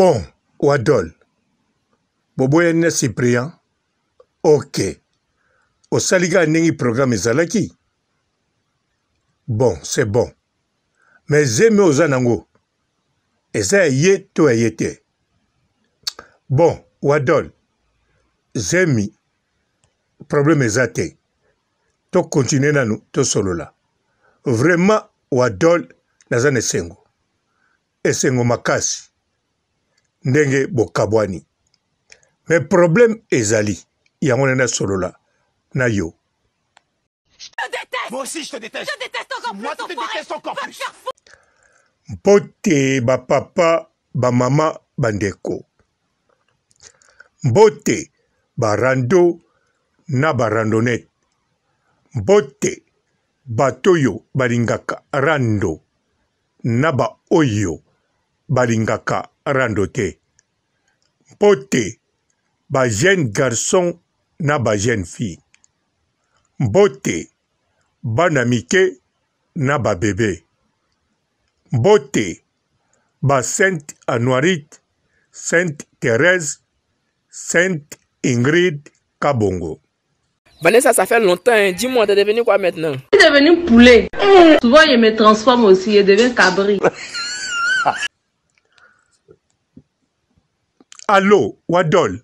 Bon Wadol boboyani na Cyprien ok osali kaka ndenge programme ezalaki bon c'est bon mais zemi oza nango eza ya ye to ya ye te bon Wadol zemi problème eza te to continuer nanu tosolola vraiment Wadol naza na esengo esengo makasi ndenge bokabwani mais problème ezali yango nde nasolola na yo. Je te déteste. Moi aussi, je te déteste. Je te déteste encore Moi, plus, je te déteste encore Va te plus. faire foutre. Mbote ba papa, ba mama, ba ndeko. Mbote ba rando na ba randonnette. Mbote bato oyo balingaka rando na ba oyo balingaka rando te. Mbote ba jeunes garçons na ba jeunes filles. Mbote bana mike na ba bebe. Mbote ba Sainte Anuarite, Sainte Therèse, Sainte Ingrid Kabongo. Vanessa, ça fait longtemps, hein. Dis-moi, t'es devenu quoi maintenant? Je suis devenu poulet. Souvent, je me transforme aussi, je deviens cabri. Allo, Wadol.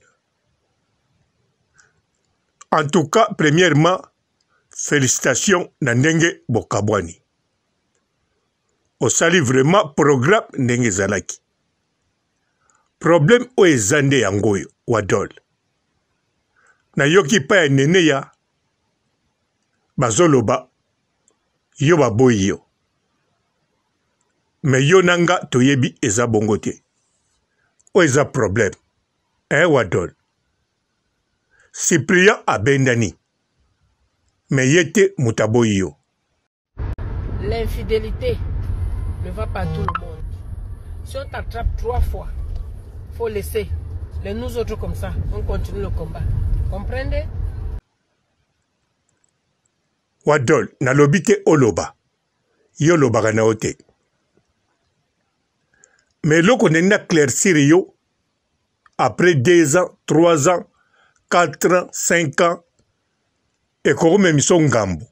En tout cas, premièrement, félicitations na ndenge bokabwani. Osali vraiment programme ndenge ezalaki. Problème oyo eza nde yango oyo, Wadol. Nayoki pa ya Neneya bazoloba yo baboyi yo. Mais yo na nga toyebi eza bongo te. Oyo eza problème. Hein Wadol? Cyprien abendani. Mais ye te moto aboyi yo. L'infidélité ne va pas tout le monde. Si on t'attrape 3 fois, faut laisser. Les nous autres comme ça, on continue le combat. Comprenez? Wadol, nalobi te oloba. Yo olobaka na yo te. Mais eloko ndenge na claircir yo après 2 ans, 3 ans, 4 ans, 5 ans ekokomemisa ngambo.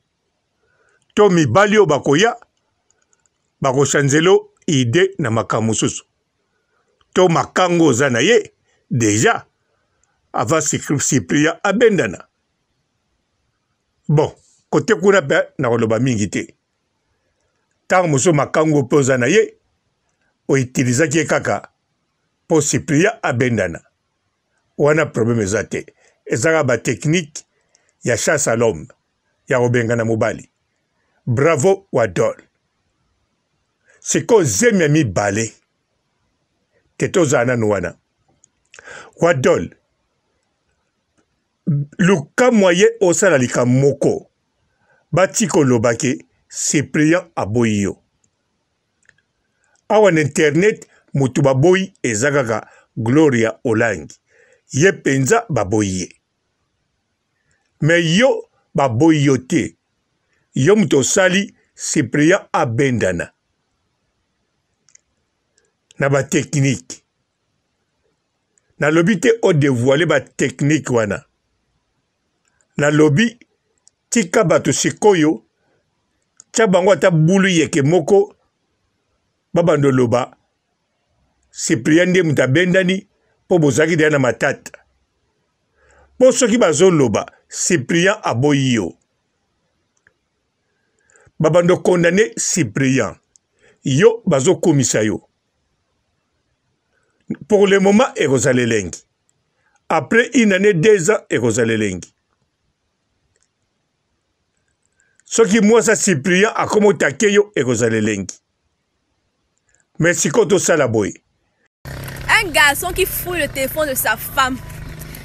To mibali oyo bakoya bakoshanzela yo idee na makambo mosusu. To makango oza na ye deja avant Cyprien abendana. Bon, kote kuna pe nakoloba mingi te. Ntango mosusu makango mpe oza na ye oitilizaki ye kaka mpo Cyprien abendana. Wana problème eza te. Eza kaka ba technique ya chasse à l'homme ya kobengana mobali. Bravo Wadol. Sikoyo zemi ya mibale te tozala nanu wana. Wadol, luka moyen osala likambo moko batika koloba ke Cyprien aboyi yo. Awa na internet moto baboyi eza kaka Gloria Olangi, ye penza baboyi ye. Mais yo baboyi yo te, yo moto osali Cyprien abendana na ba technique. Nalobi te o devoiler ba technique wana. Nalobi tika bato sikoyo tia bango ata bulu yeke moko babanda oloba Cyprien nde moto abendani mpo bozalaki deja na matata. Mpo soki bazoloba Cyprien aboyi yo, babanda condamner Cyprien, yo bazokumisa yo. Pour le moment ekozala elengi, après une année 2 ans ekozala elengi. Soki mwasi ya Cyprien akomi otake yo ekozala elengi. Mais sikoyo tosala boye. Un garçon qui fouille le téléphone de sa femme,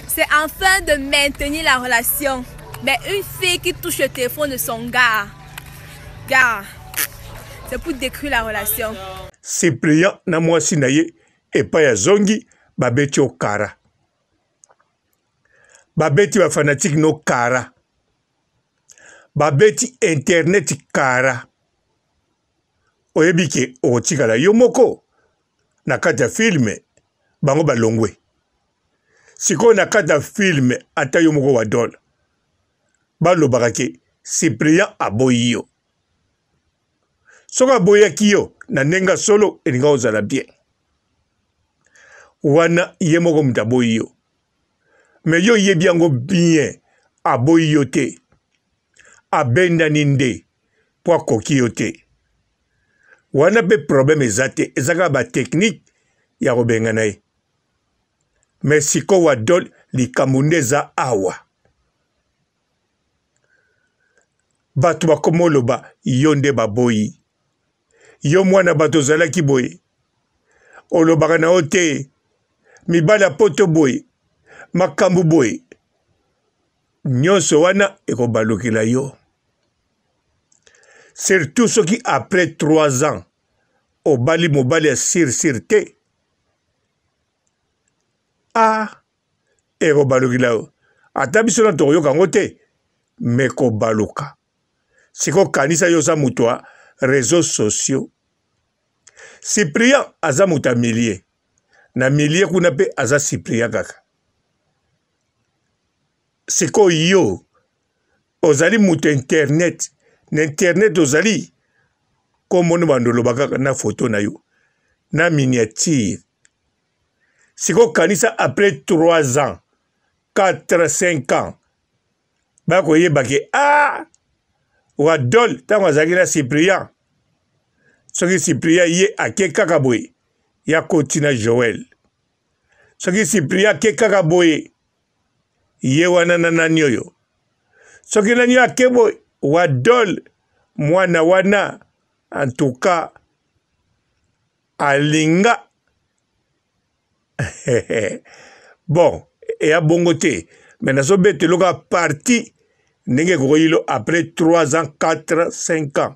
c'est afin de maintenir la relation. Mais une fille qui touche le téléphone de son gars, gars, c'est pour détruire la relation. Cyprien na mwasi na ye epai azongi babeti yo kara, babeti ba fanatique no kara, babeti internet kara. Oyebi ke okotikala yo moko na kati ya filme. Bango balongwe. Sikoyo na kati ya film ata yo moko Wadol balobaka ke Cyprien aboyi yo. Soki aboyaki yo na ndenge ya solo elinga ozala bien. Wana ye moko moto aboyi yo. Mais yo oyebi yango bien aboyi yo te. Abendani nde po akoki yo te. Wana pe problème eza te, eza kaka ba technique ya kobengana ye. Mais sikoyo Wadol likambo nde eza awa. Bato bakoma oloba yo nde baboyi. Yo mwana bato ozalaki boye. Olobaka na yo te. Mibali ya poto boye. Makambo boye. Nyonso wana ekobalukela yo. Surtout soki après 3 ans obali mobali ya sir sir te. Ah, ekobalukela yo. Ata biso na tokoyoka yango te, me kobaluka. Sikoyo kanisa yo oza moto ya réseaux sociaux. Cyprien aza moto ya milieu. Na milieu kuna pe aza Cyprien kaka. Sikoyo yo ozali moto internet, na internet ozali kombo no bando oloba kaka na photo na yo na miniature. Sikoyo kanisa après 3 ans, 4, 5 ans bakoyeba ke ah Wadol ntango azalaki na Cyprien, soki Cyprien ye ake kaka boye ya koti na Joël, soki Cyprien ake kaka boye ye wana na nani oyo, soki nani oyo ake boye Wadol mwana wana en tout cas alinga bon eya bongo te mais nazobeta eloko ya parti ndenge ekokoyilo après 3 ans 4 5 ans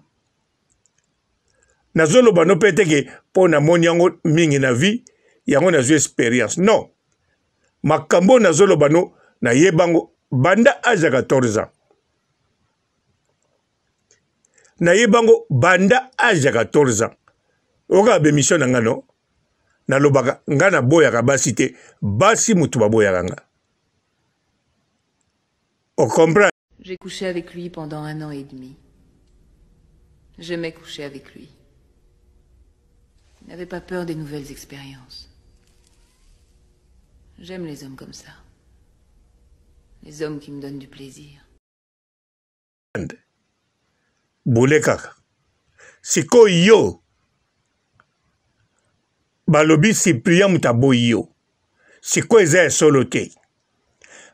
nazoloba no mpe te ke mpo namoni yango mingi na vie yango nazwi experience non makambo oyo nazoloba no nayeba yango banda age ya 14 ans Nayeba ngo banda age ya 14 ans. Oyoka ba emission na nga no? Nalobaka nga naboyaka basi te, basi mutu baboyaka nga. O comprendre? J'ai couché avec lui pendant un an et demi. J'aimais coucher avec lui. Il n'avait pas peur des nouvelles expériences. J'aime les hommes comme ça. Les hommes qui me donnent du plaisir. Boule kaka sikoyo yo balobi Cyprien moto aboyi yo sikoyo eza ya solo te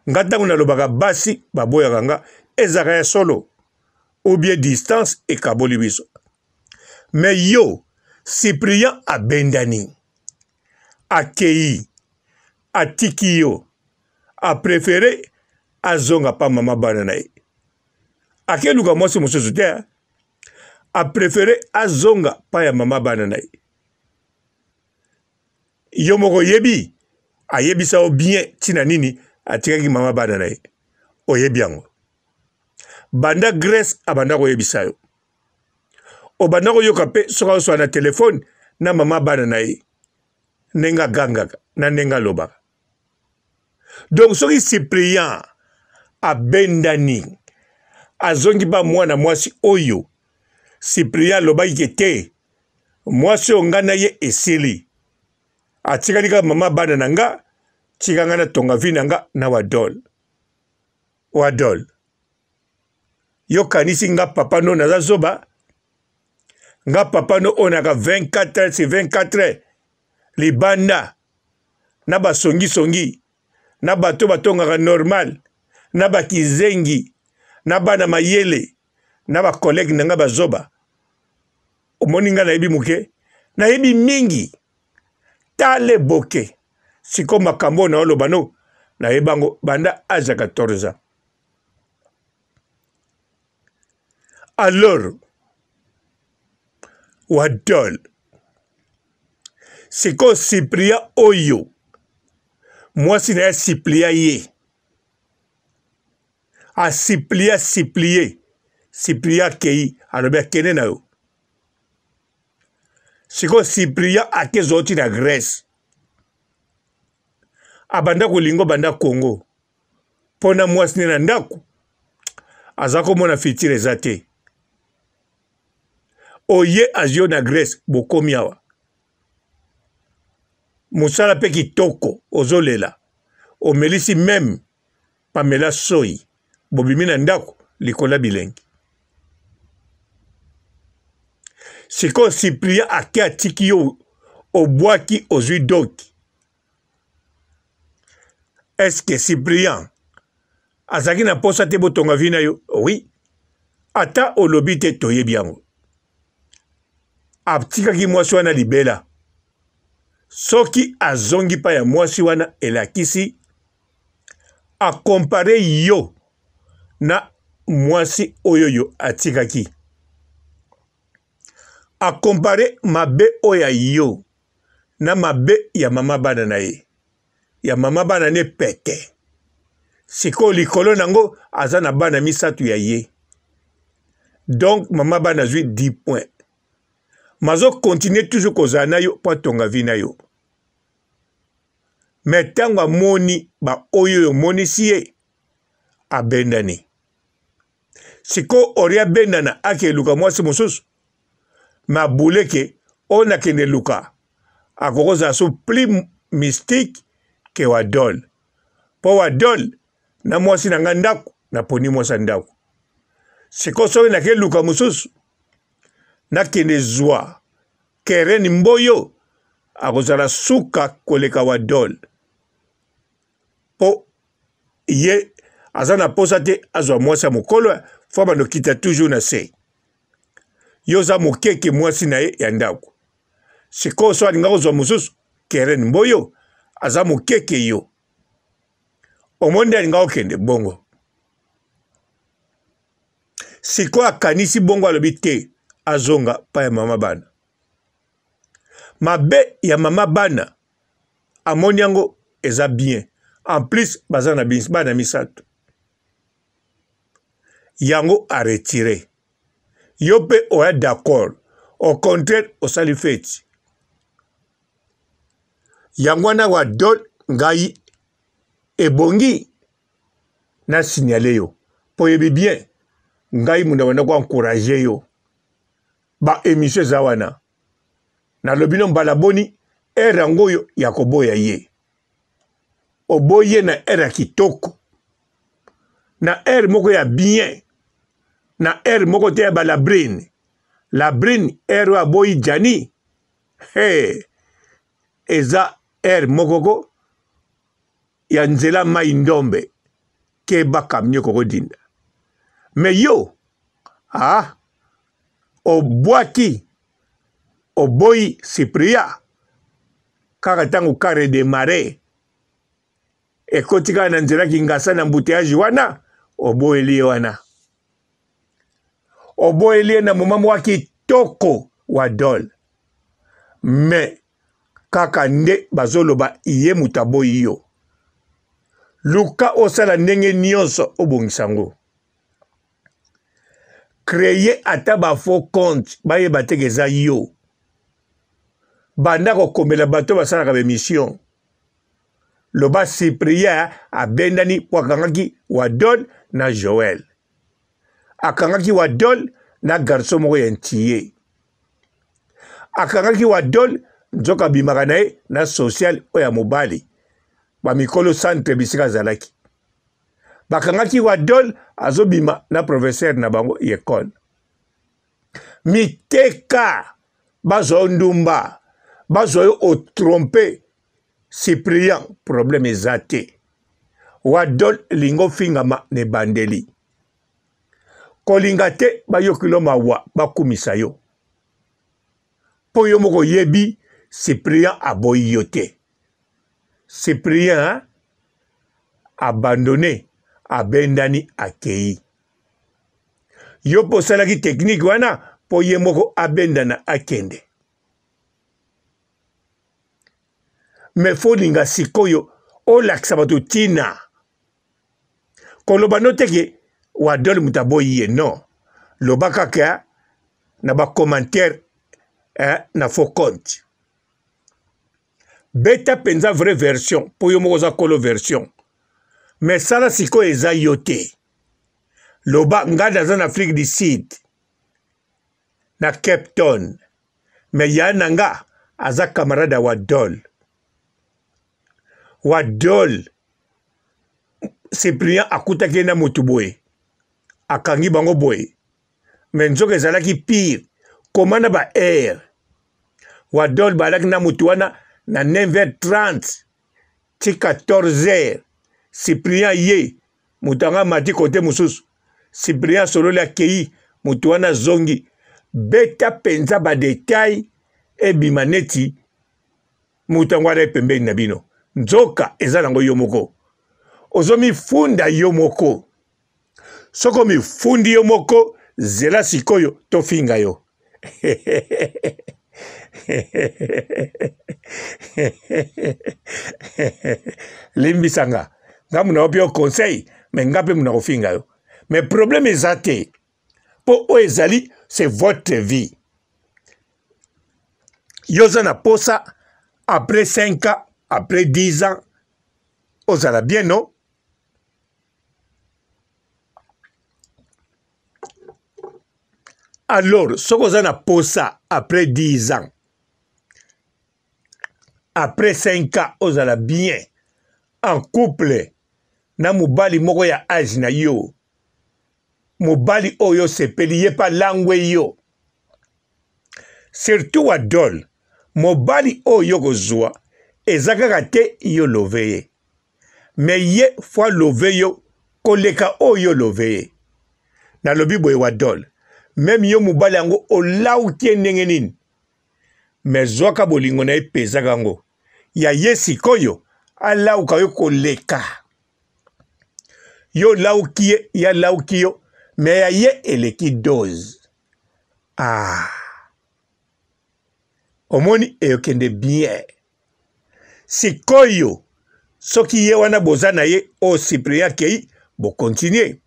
nga ntango nalobaka basi baboyaka nga ezalaka ya solo ou bien distance ekaboli biso me yo Cyprien abendani akei atiki yo aprefere azonga pa mama bana na ye akeluka mwasi mosusu te eh. aprefere azonga pa ya mama bana na ye yo moko oyebi ayebisa yo bien ntina nini atikaki mama bana na ye oyebi yango banda Grèce abanda koyebisa yo obanda koyoka mpe soki azoswa na telefone na mama bana na ye ndenge agangaka na ndenge alobaka donc soki Cyprien abendani azongi ba mwana mwasi oyo Cyprien alobaki ke te mwasi oyo ngai na ye esili atikali kaka mama bana na nga tika ngai natonga vi na nga na wadol wadol yo kanisi nga papa no naza zoba nga papa no oyo naka 24 heures sur 24 heures libanda na basongisongi na bato batongaka normal na bakizengi na bana mayele na bakolege na nga bazoba omoni nga nayebi moke nayebi mingi tale boke siko makambo oyo naoloba no nayeba yango banda age ya 14 ans alors wadol sikoyo cyprien oyo mwasi na ye asiplia ye asiplie asiplie cyprien akei alobi akende na yo sikoyo cyprien akezwa oti na grèce. Abanda kolingo banda Congo mpo na mwasi ne na ndako aza komona futur eza te. Oye azwi yo na Grèce bokomi awa mosala mpe kitoko ozolela omelisi meme Pamela soyi bobimi na ndako likolo ya bilengi. Sikoyo Cyprien ake atiki yo obwaki ozwi doki. Est-ce que Cyprien azalaki na posa te botonga vie na yo? Oui. Ata olobi te toyebi yango. Atikaki mwasi wana libela. Soki azongi pa ya mwasi wana elakisi a comparer yo na mwasi oyo yo atikaki. A comparer mabe oyo ya yo na mabe ya mama bana na ye. Ya mama bana ne pete. Sikoyo likolo nango aza na bana misatu ya ye. Donc mama bana azwi 10 points. Mazo continuer toujours kozala na yo mpo atonga vie na yo. Me ntango amoni ba oyo oyo omonisi ye abendani. Sikoyo ori abendana ake eluka mwasi mosusu me abuleke oyo nakende luka akokozala so plus mystique ke wadol mpo wadol na mwasi na ngai ndako naponi mwasi ya ndako sikoyo soki nake luka mosusu nakende zwa keren mboyo akozala suka koleka wadol mpo ye aza na posa te azwa mwasi ya mokolo fo abanda okita toujours na se yo oza mokeke mwasi na ye ya ndako sikoyo so alinga kozwa mosusu keren mboyo aza mokeke yo omoni nde alinga kokende bongo sikoyo akanisi bongo alobi te azonga pa ya mama bana mabe ya mama bana amoni yango eza bien en plus baza na bana misato yango aretire yo mpe oya d'accord au contraire osali feti yango wana wadol ngai ebongi na signale yo mpo oyebi bien ngai munda banda ko encourage yo ba emission eza wana nalobi no mbala boni heure yango oyo ya koboya ye oboyi ye na heure ya kitoko na heure moko ya bien na heure moko te ya balabrine labrine heure oyo aboyi jani hey, eza heure moko ko ya nzela mai ndombe keba camion kokodinda me yo ah, obwaki oboyi cypria kaka ntango car edemare ekoti kaka na nzela kingasa na embouteillage wana oboyeli ye wana oboyeli ye na moma mwa kitoko wa dol me kaka nde bazoloba ye moto aboyi yo luka osala ndenge nyonso obongisa yango creye ata ba faux compte bayeba te eza yo banda kokomela bato basalaka baemission loba cyprien abendani mpo akangaki wadol na joel akangaki wadol na garçon moko ya ntiye akangaki wadol nzoka abimaka na ye na social oyo ya mobali bamikolo centre bisika azalaki bakangaki wadol azobima na professeur na bango ya ekole miteka bazwa yo ndumba bazwa yo otrompe cyprien problème eza te wadol linga ofingama na ebandeli kolinga te bayokilo mawa bakumisa yo mpo yo moko oyebi cyprien aboyi yo te cyprien abandonne abendani akei yo mpo osalaki teknike wana mpo ye moko abendana akende me folinga sikoyo olakisa bato ntina koloba no te ke wadol moto aboyi ye non loba kaka na bacommentaire eh, na faux compte. Beta mpenza vraie version mpo yo moko oza kolo version. Mais sala sikoyo eza yo te. Loba ngai naza na Afrique du Sud na Cape Town. Mais ya na nga aza camarade ya Wadol. Wadol Cyprien akutaki ye na motu boye akangi bango boye mais nzoka ezalaki pire koma na ba heure Wadol balaki na motu wana na 9h30 ti 14h Cyprien ye moto yango amati kote mosusu Cyprien asololi akei moto wana azongi beta mpenza ba detail ebima neti moto yango wana ye pembeni na bino nzoka eza nango yo moko ozomifunda yo moko soki omifundi yo moko zela sikoyo tofinga yo limbisa nga nga muna opi yo conseil me nga mpe muna kofinga yo mais problème eza te mpo oyo ezali c'est votre vie yo oza na posa après 5 ans après 10 ans ozala bien non alors soki oza na posa après 10 ans après 5 ans ozala bien en couple na mobali moko ya age na yo mobali oyo osepeli ye mpe alangwe yo surtout wadol mobali oyo okozwa eza kaka te yo love ye me ye fo alove yo koleka oyo olove ye nalobi boye wadol meme yo mobali yango olauki ye ndenge nini me zwaka bolingo na ye pezaka yango ya ye sikoyo alauka yo koleka yo olauki ye ye alauki yo me ya ye eleki dose ah omoni eyokende bien sikoyo soki ye wana boza na ye oyo cyprien akei bokontinue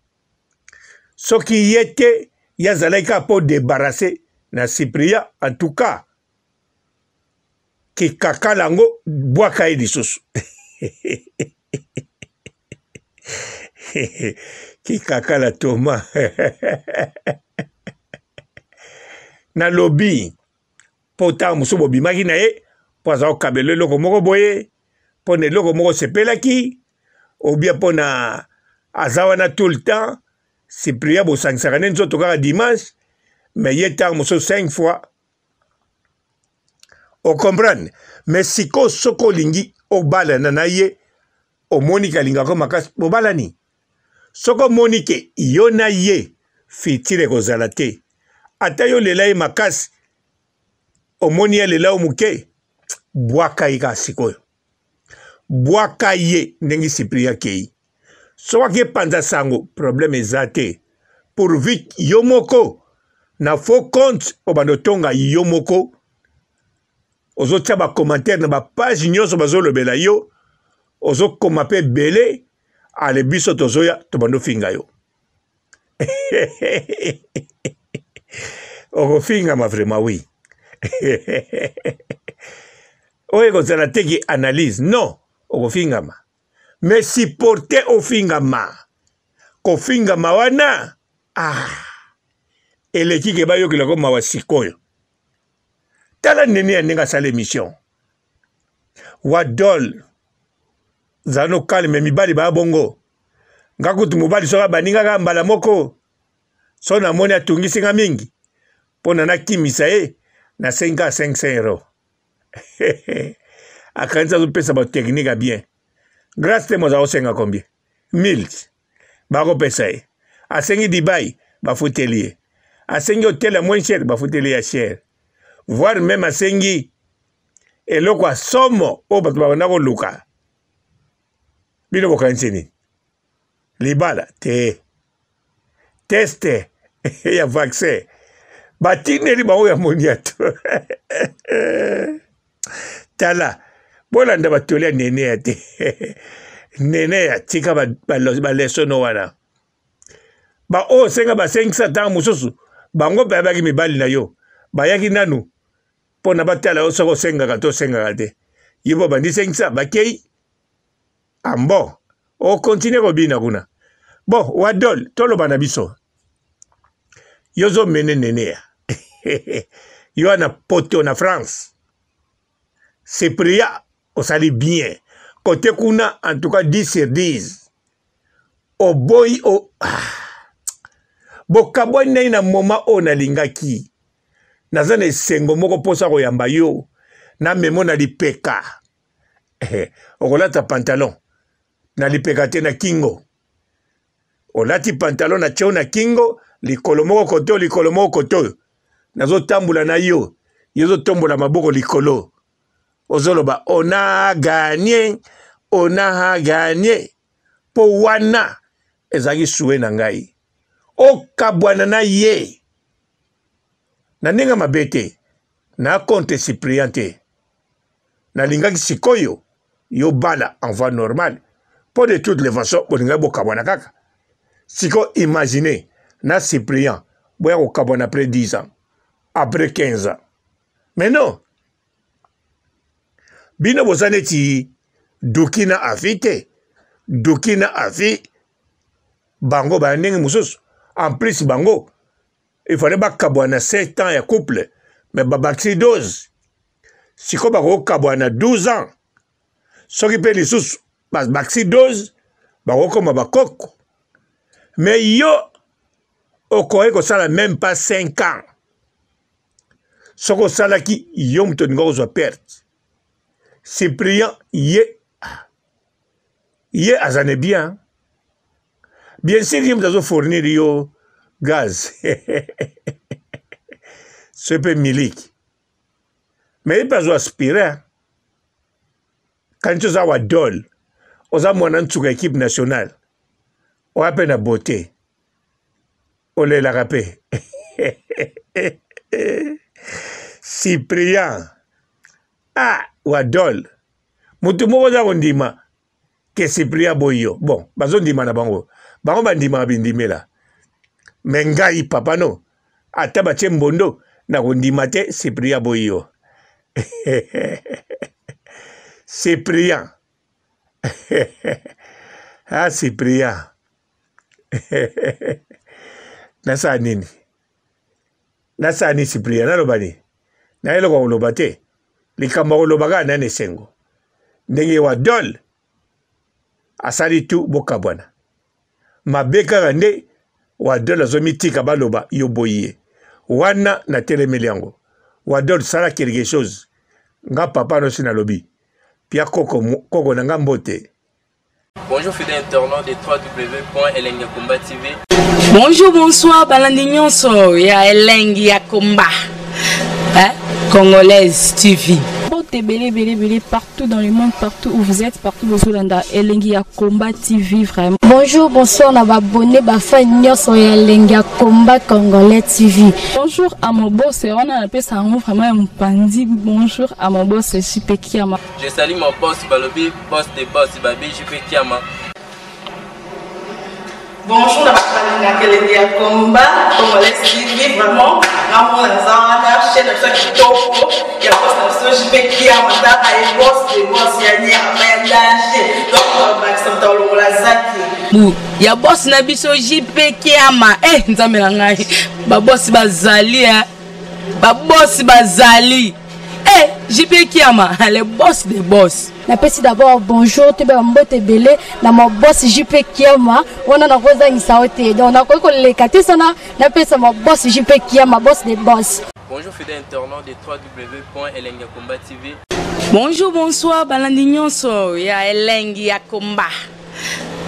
soki ye te ye azalaki kaka mpo debarrasse na cyprien en tout cas kikakala yango bwaka ye lisusu kikakala toma nalobi mpo ntango mosusu bobimaki na ye mpo aza kokabela eloko moko boye mpo na eloko moko osepelaki obia mpo na aza wana tout le temps cyprien bosangisaka nde nzoto kaka dimanche mais ye ntango mosusu 5 fois ocomprendre mais sikoyo soki olingi obalana na ye omoni ke alingaka makasi bobalani soki omoni ke yo na ye fitire ekozala te ata yo lela ye makasi omoni ye alela yo moke bwaka ye kaka sikoyo bwaka ye ndenge cyprien akei soki ake panza sango problème eza te pourvu yo moko na faux compte obanda otonga yo moko ozotia bacommentaire na bapage nyonso bazolobela yo ozokoma mpe ebele ale biso tozoya tobanda ofinga yo okofingama vraiment oui oyo ekozala te ki analyse non okofingama mais supporte ofingama kofingama wana ah eleki ke bayokela ko mawa sikoyo tala nene ya ndenge asala émission wadol zala no calme mibali baya bongo nga kutu mobali soki abandi nga kaka mbala moko so namoni atungisi nga mingi mpo na nakimisa ye nasengi kaka 500 euro akanisi azopesa bato technique ya bien grace te moza kosenga combien 1000 bakopesa ye asengi dubai bafuteli ye asengi hotel ya moins cher bafuteli ya cher voire meme asengi eloko ya somo oyo bato babanda koluka bino bokanisi nini libala te teste ya vaccin batindeli bango ya moniato tala bolanda batoli ya neneya te neneya tika balesono wana baoyo osenga basengisa ntango mosusu bango mpe bayaki mibali na yo bayaki nanu mpo na batala yo soki osengaka to osengaka te. Ye bo bandi 500 bakei. Ambo, ah o continuer kobina kuna. Bon, Wadol, toloba na biso. Yo zo mene nene ya. Yo na poto na France. Cyprien osali bien. Kote kuna en tout cas 10 sur 10. Oboyi o ah. Bokabwani na ye na moment oyo nalingaki. Naza na esengo moko mposa koyamba yo na memo na lipeka. Eh, okolata pantalon na lipeka te na kingo. Olati pantalon na tio na kingo likolo moko kote likolo moko kote oyo. Nazotambola na yo, yo ozotombola maboko likolo. Ozoloba on a gagné, on a gagné. Po wana ezalaki souhait na ngai. Okabwana na ye. Na ndenge mabe te. Na contre Cyprien te. Nalingaki sikoyo yo bala en voie normale. Po de toutes les façons bolingaki bokabwana kaka. Sikoyo imaginez na Cyprien boya kokabwana après 10 ans, après 15 ans. Mais non. Bino boza neti Duki na Afi te. Duki na Afi bango baya ndenge mosusu. En plus bango il fallait bakabwana 7 ans ya couple mais babakisi dose. Sikoyo bakokabwana 12 ans. Soki mpe lisusu babakisi dose bakokoma bakoko. Mais yo okoki kosala même pas 5 ans. Soki osalaki yo moto olinga kozwa perte. Cyprien ye ye aza ne bien. Bien sûr ye moto azo fournir yo gaz. Soki mpe miliki. Mais ye mpe azo aspirer. Kanisi oza wadol. Oza mwana nsuka équipe nationale. Oya mpe na beauté. Olelaka mpe. Cyprien. Ah, wadol. Moto moko oza kondima ke Cyprien aboyi yo. Bon, bazondima na bango. Bango bandimaka bindimela. Mais ngai papa no, ata batie mbondo na kondima te Cyprien aboyi yo. Cyprien. Ah, Cyprien. Nasala nini? Nasala nini Cyprien? Naloba nini? Na eloko ya koloba te. Likambo ya koloba kaka nani esengo. Ndenge wa dol asali tu bokabwana. Mabe kaka nde Wadol azomitika baloba yo boyi ye. Wana natelemeli yango. Wadol sala quelque chose. Nga papa nosi nalobi. Pia koko, koko na nga mbote. Bonjour fidèles internautes de www.elengiyakomba TV. Bonjour, bonsoir, balandi nyonso ya Elengi ya Komba. Hein? Congolaise TV. Mbote ebele ebele ebele partout dans le monde, partout où vous êtes, partout bozolanda Elengi ya Komba TV vraiment. Bonjour, bonsoir na ba abonnés, ba fans nyonso ya Elengi ya Komba Congolais TV. Bonjour à mon boss, wana napesa yango vraiment ya mopanzi. Bonjour à mon boss JP Kiama. Je salue mon boss Balobi, boss de boss Babi JP Kiama. Bonjour na bato balingaka elengi ya combat congolais TV vraiment ngamona naza wana chaîne na biso ya kitoko ya boss na biso JP Kiama tala ye boss de boss ya nyama ya danger donc babakisa moto alongola zaki bu ya boss na biso JP Kiama eh nzambe na ngai ba boss bazali eh ba boss bazali eh JP Kiama le boss de boss. Napesi d'abord bonjour toyeba mbote ebele na ma boss JP Kiama wana nakozangisa yo te donc nakoki koleka te sana napesa ma boss JP Kiama boss de boss. Bonjour fidèles internautes de www.elengiyakomba TV. Bonjour, bonsoir, balandi nyonso ya Elengi ya Komba.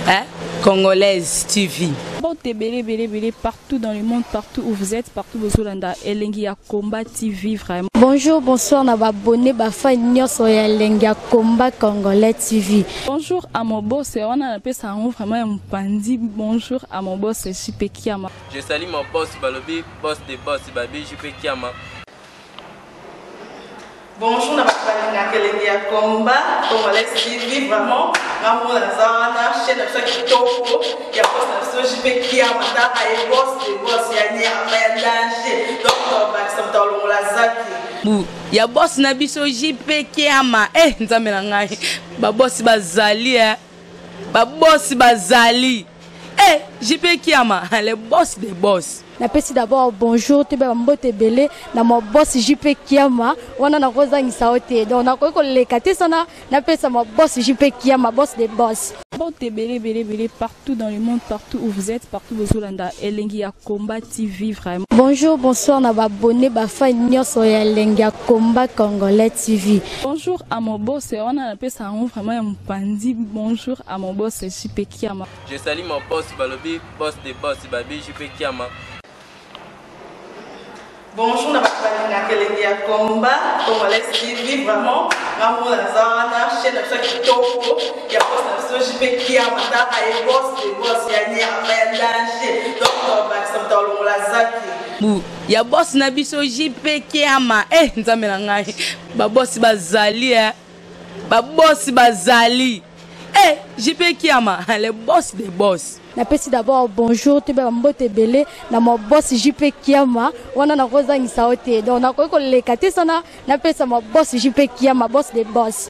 Hein? Congolaise TV. Mbote ebele ebele ebele partout dans le monde, partout où vous êtes, partout bozolanda Elengi ya Komba TV vraiment. Bonjour, bonsoir na ba abonnés, ba fans nyonso ya Elengi ya Komba Congolais TV. Bonjour à mon boss, wana napesa yango vraiment ya mopanzi. Bonjour à mon boss JP Kiama. Je salue mon boss Balobi, boss de boss Babi JP Kiama. Bonjour na bato balingaka elengi ya combat congolais TV vraiment nga moko naza wana chaîne na biso ya kitoko ya boss na biso JP Kiama tala ye boss de boss ya nyama ya danger donc tobakisa moto alongola zaki bu ya boss na biso JP Kiama eh nzambe na ngai ba boss bazali eh ba boss bazali eh JP Kiama le boss des boss. Napesi d'abord bonjour toyeba ba mbote ebele na ma boss JP Kiama wana nakozangisa yo te donc nakoki koleka te sana napesa ma boss JP Kiama boss des boss. Mbote ebele ebele ebele partout dans le monde partout où vous êtes partout bozolanda elengi ya combat TV vraiment. Bonjour bonsoir na ba abonnes ba fans nionso ya elengi ya combat congolais TV. Bonjour à mon boss wana napesa yango vraiment ya mopanzi bonjour à mon boss JP Kiama. Je salue mon boss balobi boss de boss babi JP Kiama. Bonjour na bato balingaka elengi ya combat congolais TV vraiment nga moko naza wana chaîne na biso ya kitoko ya boss na biso JP Kiama tala ye boss de boss ya nyama ya danger donc tobakisa moto alongola zaki bu ya boss na biso JP Kiama eh nzambe na ngai ba boss bazali eh ba boss bazali eh JP Kiama le boss des boss. Napesi d'abord bonjour toyeba ba mbote ebele na ma boss JP Kiama wana nakozangisa yo te donc nakoki koleka te sana napesa ma boss JP Kiama boss des boss.